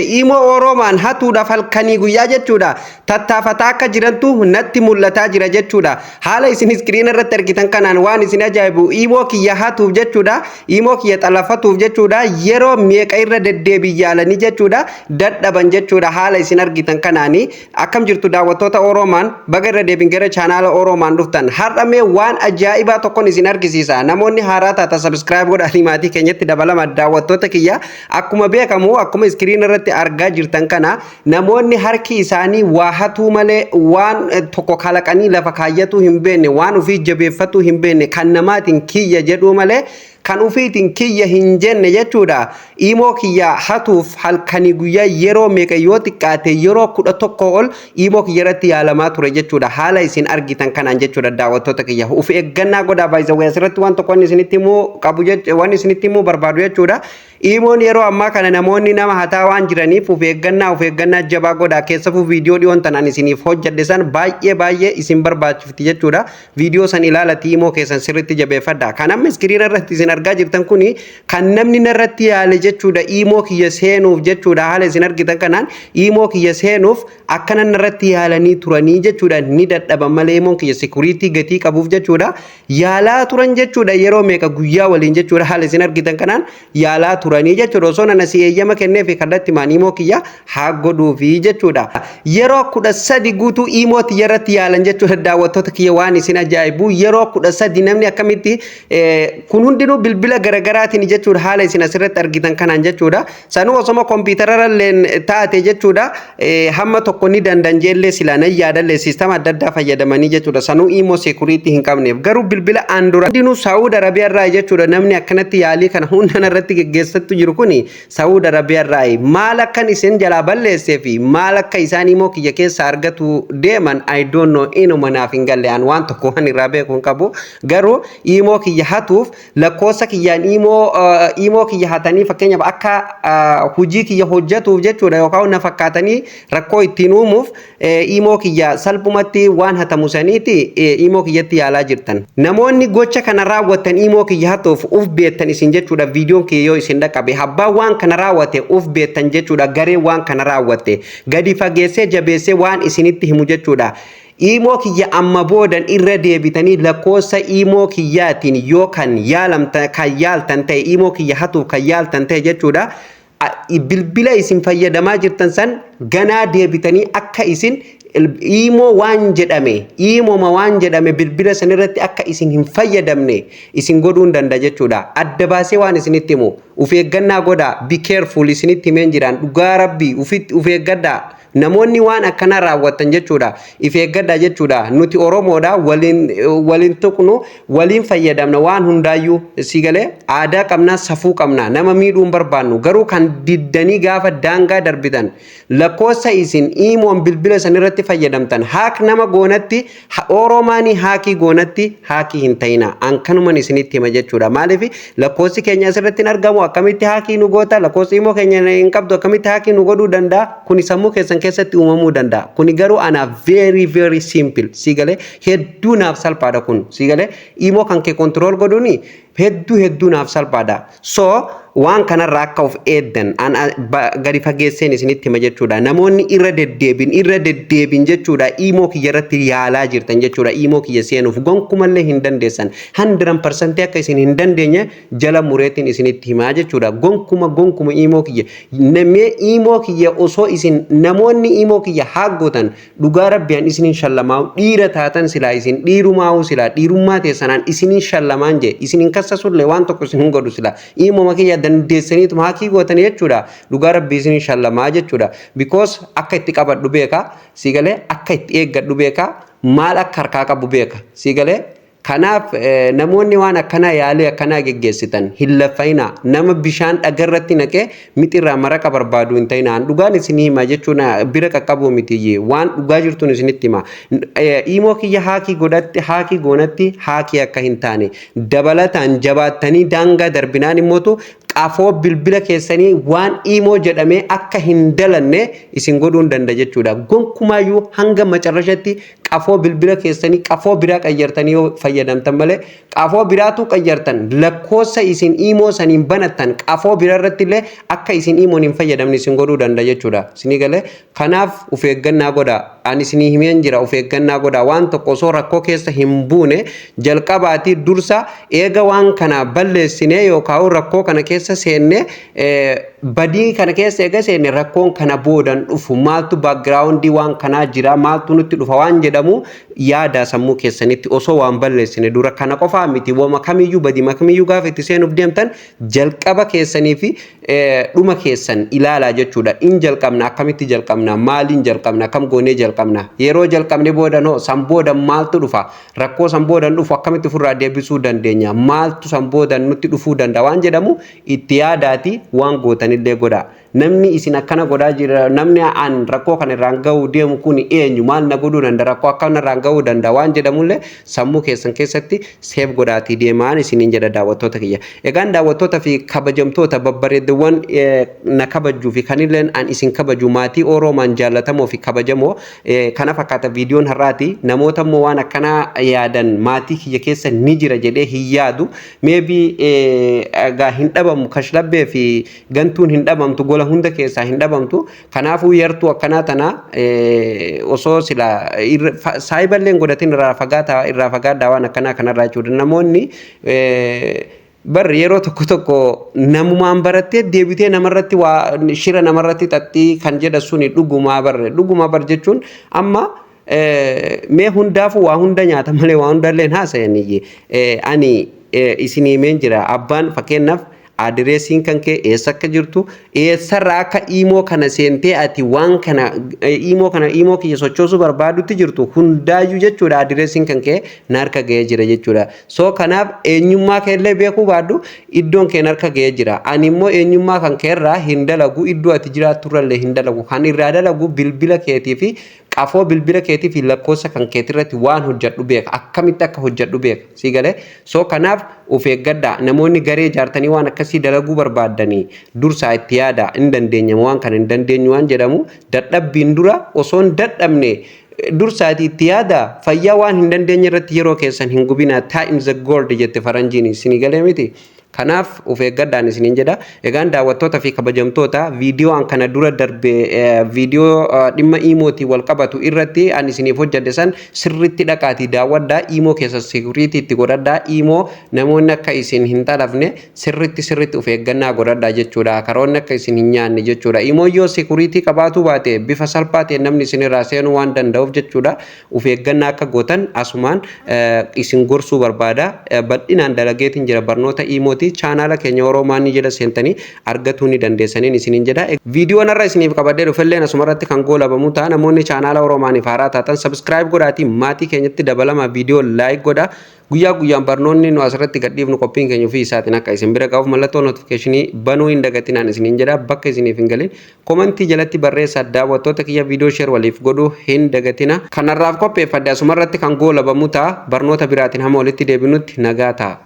Imo Oromaan hatuudhaaf halkanii guyyaa jechuudha tattaafataa akka jirantu natti mul'ataa jira jechuudha. Haala isin screen irratti argitan kanaan, waan isin ajaa'ibu, imo kiyya hatuuf jechuudha, imo kiyya xalafatuuf jechuudha, yeroo meeqa irra deddeebii yaalanii jechuudha dadhaban jechuudha. Haala isin argitan kanaanii, akkam jirtu daawwattoota Oromaan? Baga irra deebin gara chaanaala Oromaan dhuftan. Har'a mee waan ajaa'ibaa tokkon isin argisiisa. Namoonni haaraa taata subscribe godhanii maatii keenyatti dabalama. Daawwattoota kiyya, akkuma beekamu, akkuma screen irratti argaa jirtan kana, namoonni harki isaanii waa hatuu malee waan tokko kalaqanii lafa kaayyatuu hin beekne, waan ofii jabeeffatuu hin beekne, kan namaatiin kiyya jedhuu malee kan ofiitiin kiyya hin jenne jechuudha. Imo kiyya hatuuf halkanii guyyaa yeroo meeqa, yoo xiqqaate yeroo 11 ol imo kiyya irratti yaalamaa ture jechuudha. Haala isin argitan kanaan jechuudha, daawwattoota kiyya. Of eeggannaa godhaa. Baay'isawwan asirratti waan tokko wanni isinitti himuu qabu, waan isinitti himuu barbaadu jechuudha. Imoon yeroo ammaa kana namoonni nama hataa waan jiraniif of eeggannaa jabaa godhaa. Keessafuu viidiyoo dhiyoon tanaan isiniif hojjedhe san baay'ee baay'ee isin barbaachifti jechuudha. Viidiyoo san ilaalatii imoo keessan sirriitti jabeeffadha. Kan amma screen irratti isin argaa jirtan kuni kan namni narratti yaale jechuudha. Imoo kiyya seenuuf jechuudha. Haala isin argitan kanaan imoo kiyya seenuuf akkana narratti yaalanii turanii jechuudha. Ni dadhaban malee, imoon kiyya security gatii qabuuf jechuudha. Yaalaa turan jechuudha, yeroo meeqa guyyaa waliin jechuudha. Haala isin argitan kanaan yaalaa turanii jechuudha. Osoo nana si eeyyama kennee fi kallattii maan imoo kiyya haa godhuufi jechuudha. Yeroo 13 guutuu imoo tiyya irratti yaalan jechuudha. Daawwattoota kiyya, waan isin ajaa'ibu, yeroo 13 namni akkamitti kun hundinuu bilbila garagaraatiin jechuudha, haala isin asirratti argitan kanaan jechuudha. Sanuu osoma kompiitararalleen taate jechuudha, hamma tokko ni dandan jeellee silaa nan yaadallee, system adda addaa fayyadamanii jechuudha. Sanuu imoo security hin qabneef, garuu bilbila Android hundinuu Saawud Arabiyaa irraa jechuudha. Namni akkanatti yaalii kana hunda irratti geggeessattu jiru kuni Saawud Arabiyaa irraa. Maal akkan isin jalaa balleessee fi maal akka isaan imoo kiyya keessa argatu deeman, I don't know, inuma naaf hin galle. An waan tokko waan irraa beeku hin qabu. Garuu imoo kiyya hatuuf lakkoofsa kiyyaan imoo kiyya hatanii, fakkeenyaaf akka hojii kiyya hojjetuuf jechuudha, yookaan na fakkaatanii rakkoo ittiin uumuuf imoo kiyya salphumatti waan hatamu saniiti imoo kiyyatti yaalaa jirtan. Namoonni gocha kana raawwatan, imoo kiyya hatuuf, uf beektan isin jechuudha. Viidiyoon kiyya yoo isin dhaqqabe, abbaan waan kana raawwate uf beektan jechuudha. Garee waan kana raawwatte gadi fageessee jabeessee waan isinitti himu jechuudha. Imoo kiyya amma boodan irra deebitanii lakkoofsa imoo kiyyaatiin yoo kan yaalamta kan yaaltan ta'e, imoo kiyya hatuuf kan yaaltan ta'e jechuudha. Bilbila isin fayyadamaa jirtan san ganaa deebitanii akka isin imoo waan jedhame, imoma waan jedhame bilbila san irratti akka isin hin fayyadamne isin godhuu hin danda'a jechuudha. Adda baasee waan isinitti himu, of eeggannaa godhaa, be careful isinitti himeen jiraan. Dhugaa rabbii, of eeggadhaa. Namoonni waan akkanaa raawwatan jechuudha, if eeggadhaa jechuudha. Nuti Oromoodha, waliin waliin tuqnu, waliin fayyadamna waan hundaayyuu. Si galee, aadaa qabnaa, safuu qabna, nama miidhuu hin barbaannu. Garuu kan diddanii gaafa daangaa darbitan, lakkoofsa isin imoon bilbila san irratti fayyadamtan hack nama goonatti, Oromaanii hack goonatti hack hin ta'ina. An kanuman isinitti hima jechuudha. Maaliif lakkoofsi keenya asirratti hin argamu? Akkamitti hack nu goota? Lakkoofsi imoo keenya hin qabdu, akkamitti hack nu godhuu danda'a? Kuni sammuu keessan keessatti uumamuu danda'a. Kuni garuu anaaf very very simple. Si galee, hedduu naaf salphaadha kun. Si galee, imoo kan kee control godhuuni hedduu hedduu naaf salphaadha. So waan kanarraa akka of eeddan an gadi fageesseen isinitti hima jechuudha. Namoonni irra deddeebin irra deddeebin jechuudha imoo kiyya irratti yaalaa jirtan jechuudha, imoo kiyya seenuuf gonkumallee hin dandeessan. 100% akka isin hin dandeenye jala mureetiin isinitti himaa jechuudha. Gonkuma gonkuma imoo kiyya namee imoo kiyya osoo isin namoonni imoo kiyya haaggotan, dhugaa rabbiyaan isinin shallamaa'u. Dhiira taatan silaa, isin dhiirumaa'u silaa, dhiirummaa teessanaan isinin shallamaan jee isin hin kassasullee, waan tokko isin hin godhu silaa. Imoma kiyya dandeessaniituma hack gootan jechuudha, dhugaa rabbii isinin shallamaa jechuudha. Because akka itti qabadhu beeka, si galee, akka itti eeggadhu beeka, maal akka harkaa qabu beeka, si galee. Kanaaf namoonni waan akkanaa yaalii akkanaa geggeessitan hin laffayinaa. Nama bishaan dhagarratti naqee mixirraa maraqa barbaadu hin ta'inaa. Dhugaan isinii hima jechuun bira qaqqabuu miti, waan dhugaa jirtuun isinitti hima. Imoo kiyya hack godhatti, hack goonatti hack akka hin taane dabalataan jabaattanii daangaa darbinaan immootu Qafoo bilbila keessanii waan iimoo jedhamee akka hin dalanne isin godhuu hin danda'a jechuudha. Gonkumaayyuu hanga macarrashatti qafoo bilbila keessanii qafoo biraa qayyartanii yoo fayyadamtan malee, qafoo biraatu qayyartan, lakkoofsa isin iimoo saniin banattan qafoo biraa irratti illee akka isin iimoon hin fayyadamne isin godhuu danda'a jechuudha. Isinii galee? Kanaaf of eeggannaa godha. Ani isinii himeen jira, of eeggannaa godha. Waan tokko osoo rakkoo keessa hin buune jalqabaatii dursa eega waan kana balleessinee yookaan rakkoo kana keessa seenne, badii kana keessa eega seenne, rakkoon kana boodan dhufu maaltu, background waan kanaa jira, maaltu nutti dhufa waan jedhamu yaada sammuu keessanitti osoo waan balleessine dura. Kana qofaa miti, wama kamiyyuu, badii kamiyyuu gaafa itti seenuuf deemtan jalqaba keessanii fi dhuma keessan ilaalaa jechuudha. In jalqabna, akkamitti jalqabna, maaliin jalqabna, akkam goonee jalqabna, yeroo jalqabne booda noo san booda maaltu dhufa, rakkoo san boodan dhufu akkamitti ofirraa deebisuu dandeenya, maaltu san boodan nutti dhufuu danda'a waan jedhamu itti yaadaati waan gootanillee godha. Namni isin akkana godhaa jira, namni an rakkoo kana irraan gahuu deemu kun eenyu, maal na godhuu danda'a, rakkoo akkana irraan gahuu danda'a waan jedhamullee sammuu keessan keessatti seef godhaatii deemaan isiniin jedha, daawwattoota kiyya. Egaan daawwattoota fi kabajamtoota babbareedduuwwan na kabajjuu fi kanilleen an isin kabaju, maatii Oroomaan jaallatamoo fi kabajamoo, kana fakkaata viidiyoon har'aati. Namoota immoo waan akkanaa yaadan maatii kiyya keessa ni jira jedhee hin yaadu. Maybe egaa hin dhabamu, kashlabbee fi gantuun hin dhabamtu, gola hunda keessaa hin dhabamtu. Kanaafuu yartuu akkanaa tana osoo sila saayiballee hin godhatin irraa fagaataa, irraa fagaadhaa waan akkanaa kanarraa jechuudha. Namoonni bar yeroo tokko tokko namumaan barattee deebitee namarratti waa shira namarratti xaxxii kan jedha suni dhugumaa bar, dhugumaa bar jechuun amma mee hundaafuu waa hunda nyaata malee waa hundallee hin haasa'aniyye. Ani isinii himeen jira, abbaan fakkeenyaaf adireesiin kan kee eessa akka jirtu, eessarraa akka iimoo kana seentee ati waan kana iimoo kana, iimoo kiyya sochoosuu barbaadutti jirtu hundaayyuu jechuudha, adireesiin kan kee na harka ga'ee jira jechuudha. So kanaaf eenyummaa kee illee beekuu baadhu, iddoon kee na harka ga'ee jira. Ani immoo eenyummaa kan kee irraa hin dalagu, iddoo ati jiraatturrallee hin dalagu. Kan irraa dalagu bilbila keetii fi qafoo bilbila keetii fi lakkoofsa kan keetirratti waan hojjedhu beeka. Akkamitti akka hojjedhu beeka. Si galee? So kanaaf of eeggadhaa. Namoonni garee ijaartanii waan akkasii dalaguu barbaaddanii dursaa itti yaada. Hin dandeenya, waan kana hin dandeenyu waan jedhamu dadhabbiin dura osoo hin dadhabne dursaati itti yaada. Fayyaa waan hin dandeenye irratti yeroo keessan hin gubinaa. "Time is a gold" jette faranjiin. Isinii galee miti? Kanaaf of eeggadhaan isiniin jedha. Egaan daawwattoota fi kabajamtoota, viidiyoo an kana dura darbe, viidiyoo dhimma iimootii wal qabatu irratti an isiniif hojjedhe san sirritti dhaqaatii daawwadhaa. Iimoo keessa security itti godhadhaa. Iimoo namoonni akka isin hin xalafne sirritti sirritti of eeggannaa godhadhaa jechuudha. Karoonni akka isin hin nyaanne jechuudha. Iimoo yoo security qabaatuu baate bifa salphaa ta'een namni isinirraa seenuu waan danda'uuf jechuudha. Of eeggannaa akka gootan asumaan isin gorsuu barbaada. Bal'inaan dalageetiin jira barnoota iimooti. Chaanaala keenya Oroomaanii jedha seentanii argatuu ni dandeessaniin isiniin jedha. Viidiyoon har'a isiniif qabadhee dhufelleen asumarratti kan goolabamu ta'a. Namoonni chaanaala Oroomaaniif haaraa taatan subscribe godhaatii maatii keenyatti dabalama, viidiyoo like godha. Guyyaa guyyaan barnoonni nu asirratti gadhiifnu qophiin keenya ofii isaatiin akka isin bira ga'uuf mallattoo notification banuu hin dagatinaan isiniin jedha. Bakka isiniif hin galin comment jalatti barreessaa, daawwattoota kiyya, viidiyoo share waliif godhuu hin dagatina. Kanarraaf qopheeffadhe asumarratti kan goolabamu ta'a. Barnoota biraatiin hamma walitti deebinutti nagaa ta'a.